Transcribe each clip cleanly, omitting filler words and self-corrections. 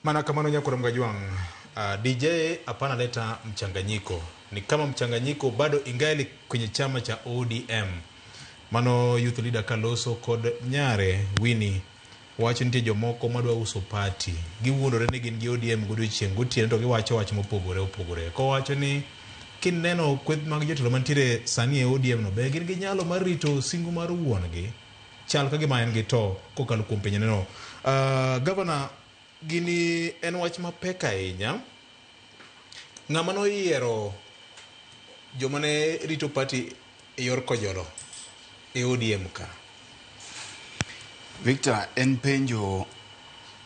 Mana kamano Nyakwar Mgajwang', DJ hapana leta mchanganyiko. Ni kama mchanganyiko bado ingali kwenye chama cha ODM. Mano youth leader kaloso kod nyare Winnie wacho nitie jomoko madwa uso party. Giwuondore ni gin gi ODM godiochieng' gotieno to giwacho wach mopogore opogore. Kowacho ni kineno kweth mag jotelo mantiere sani e ODM no be gin gi nyalo mar rito singo mar wuon gi chal ka gima en gi to kokalo kuom penjo neno. Governor, gini en wach mapek ahinya. Ng'ama noyiero joma ne rito party e yor kojolo e ODM ka? Victor, en penjo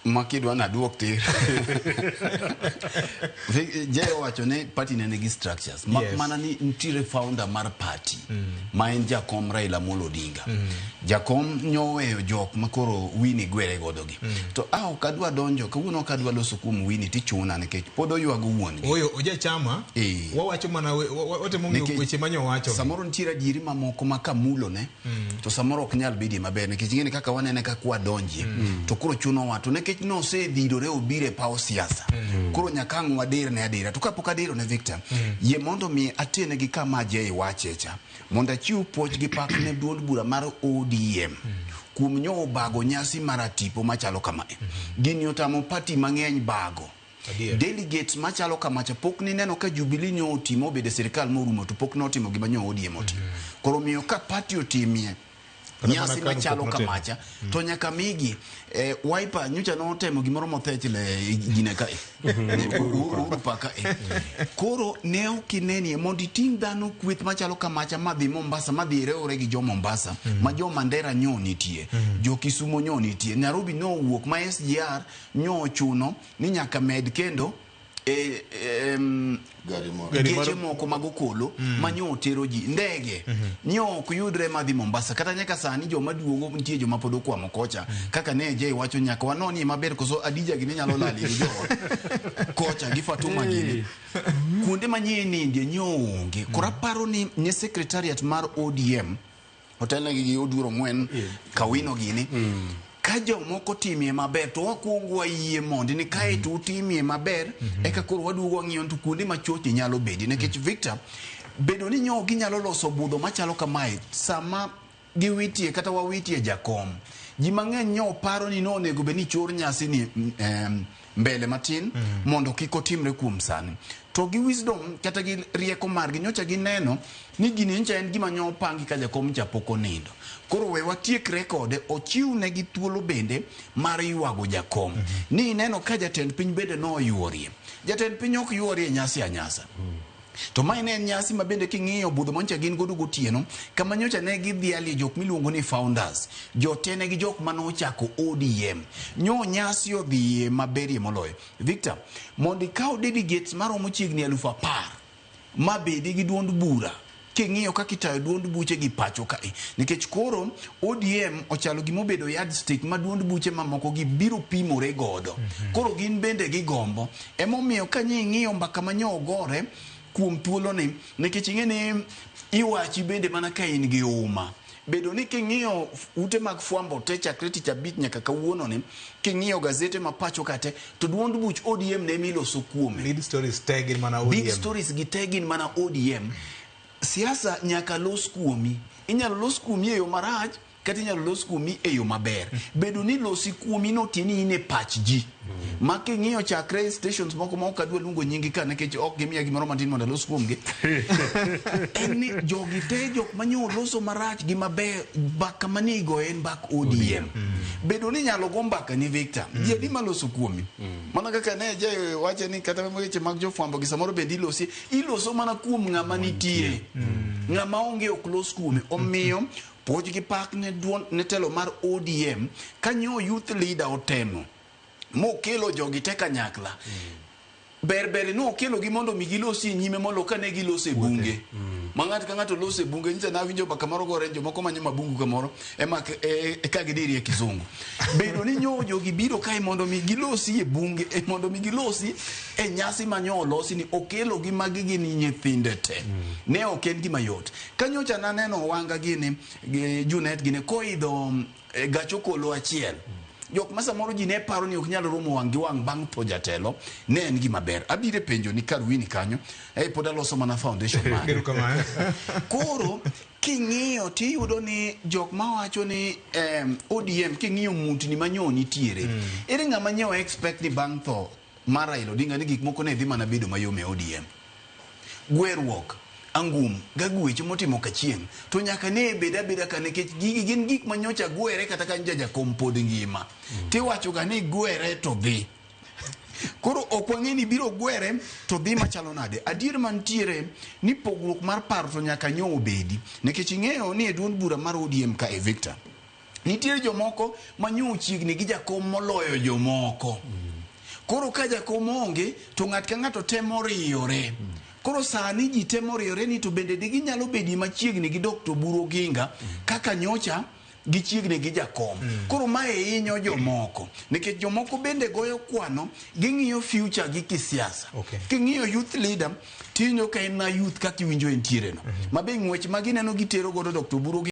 ma kidwa naduok tir. Jay owacho ni party ne nigi structures. Mak mana ni nitiere founder mar party ma en jakom Raila Amolo Odinga. Jakom nyoweyo jok ma koro Winnie gwere godo gi. To a ok adwa donjo, kawuono ok adwa loso kuom Winnie tichuna nikech pod oywago wuon gi. Oyo, oja chama, wawacho mana, watemo ng'iyo weche manyo wacho. Samoro nitiere adieri mamoko ma kamulone to samoro ok nyal bedie maber nikech ing'eni kaka wanene kaka wadonjie to koro chunowa to nikech nosedhirore obiro e paw siasa koro nyaka ang' wadirne adira to kapok adiro ne Victor yie mondo mi atene gi kama Jay wache cha mondo achiw puoch gi pak ne duond bura mar ODM kuom nyo bago nyasi mar tipo machalo kamae. Gini otamo party mang'eny bago. Delegates machalo kamacha pok nineno ka Jubilee nyo otimo obedo e sirikal morumo to pok notimo gima nyo ODM otimo. Koro omiyo ka party otimie nyasi machalo kamacha to nyaka migi Wiper nyocha notemo gimoro mothech le gine ka Uhuru Park ka Koro ne ok inenie mondo iting' dhano kweth machalo kamacha madhi Mombasa madhi riwre gi jo Mombasa ma jo Mandera nyo nitie jo Kisumo nyo nitie Nairobi nowuok ma SGR nyo ochuno ni nyaka med kendo geche moko mag okolo ma nyo otero ji ndege nyo ok yudre madhi Mombasa kata nyaka sani joma duogo nitie joma pod okwamo kocha kaka ne Jay wacho nyaka wanonie maber koso Adija gini nyalo lali gi jowa kocha gi Fatuma gini kuonde ma nye nindie nyo onge koro aparo ni ne secretariat mar ODM otelnegi gi Oduor Ong'wen Kawino gini ka jomoko timie maber to wakwongo wayie mondi ni kae to utimie maber eka koro waduogo wang'iyo to kuonde ma chochni nyalo bedie nikech Victor bedo ni nyo ginyalo loso budho machalo kamae sama giwitie kata wawitie jakom ji mang'eny nyo paro ni nonego bed ni chor nyasi ni mbele matin mondo kik otimre kuom sani to gi wisdom kata gi rieko margi nyocha gineno ni gini nyocha en gima nyo opangi ka jakom cha pok onindo koro we watiekre kode ochiw negi thuolo bende mar ywago jakom ni ineno ka jatend piny bende noyuorie jatend piny ok yuorie nyasi anyasa To mae ne en nyasi ma bende king'iyo budho manyocha gin godo gotieno, kama nyocha ne gidhialie jok miluongo ni founders, jotene gi jok mane ochako ODM. Nyo nyasi odhiye maberie moloyo. Victor, mondo ikaw delegates maromo chiegni 10,000 ma bedi gi duond bura, king'iyo kaka itayo duond buche gi pacho kae, nikech koro ODM ochalo gima obedo yardstick ma duond buche mamoko gi biro pimore godo. Koro gin bende gigombo. Emomiyo ka nyi ing'iyo mbaka ma nyo ogore kuom thuoloni, nikech ing'e ni iwachi bende mana ka in gi uma. Bedo ni king'iyo ute mag fwambo te chakre tich abich nyaka kawuono ni, king'iyo gazete ma pacho ka te, to duond buch ODM ne emiloso kuome. Lead stories te gin mana ODM. Big stories gi te gin mana ODM. Siasa nyaka los kuomi. Inyalo los kuomi e yo marach kata inyalo los kuomi e yo maber. Bedo ni losi kuomi no tiende ni in e pach ji. Ma king'iyo chakre stations moko ma ok adwa luongo nyingi ka nikech ok gimiya gimoro matin mondo alos kuomgi. En ni jogi te jok manyo oloso marach gi maber mbaka mane igoyo en mbak ODM. Bedo ni inyalo go mbaka ni Victor, ji adi maloso kuomi? Mana kaka ne je wache ni kata weche mag jofwambo gi samoro bende ilosi, iloso mana kuom ng'ama nitie. Ng'ama onge ok los kuome. Omiyo puoch gi pak ne duond ne telo mar ODM kanyo youth leader otemo mokelo jogi te kanyakla. Ber ber ni okelogi mondo mi gilosi e nyime molo kane giloso e bunge. Ma ng'ato ka ng'ato loso e bunge nyicha nawinjo mbaka moro gore jomoko manyo mabungu kamoro ema ka gidirie kizungu. Bedo ni nyo jogi biro kae mondo mi gilosi e bunge mondo mi gilosi e nyasi ma nyo olosi ni okelogi magi gin nyithinde te. Ne ok en gima yot. Ka nyocha naneno Wanga gini gi Junet gini koidho gach okolo achiel. Jok ma samoro ji ne paro ni ok nyal romo wang' gi wang' bang' tho jatelo, ne en gima ber. Abiro e penjo ni kar Winnie kanyo, eh pod aloso mana foundation mare. Erokamano. Koro king'iyo tiyudo ni jok mawacho ni ODM king'iyo ng'utni manyo nitiere, ere ng'ama nyo expect ni bang' tho mar Raila Odinga ni gik moko ne dhi mana bedo mayom e ODM. Gweruok, angum, gagwecho motimo kachieng' to nyaka ne bed abeda ka nikech gigi gin gik manyocha gwere kata ka nyocha jakom pod ngima. Tiwacho ga ni gwere to dhi. Koro ok wang'e ni biro gwere to dhi machalo nade. Adier mantiere ni pogruok mar paro to nyaka nyo obedi. Nikech ing'eyo ni e duond bura mar ODM ka e Victor, nitiere jomoko manyo chiegni gi jakom moloyo jomoko. Koro ka jakom onge to ng'at ka ng'ato temo riyore. Koro sani ji temo riyore ni to bende diginyalo bedie machiegni gi Dr. Oburu Oginga kaka nyocha gichiegni gi jakom. Koro mae hinyo jomoko nikech jomoko bende goyo kwano ging'iyo future gi kisiasa. King'iyo youth leader tiwinjo ka en na youth kaka iwinjo entiere no. Ma be ng'wech ma gineno gitero godo Dr. Oburu Oginga.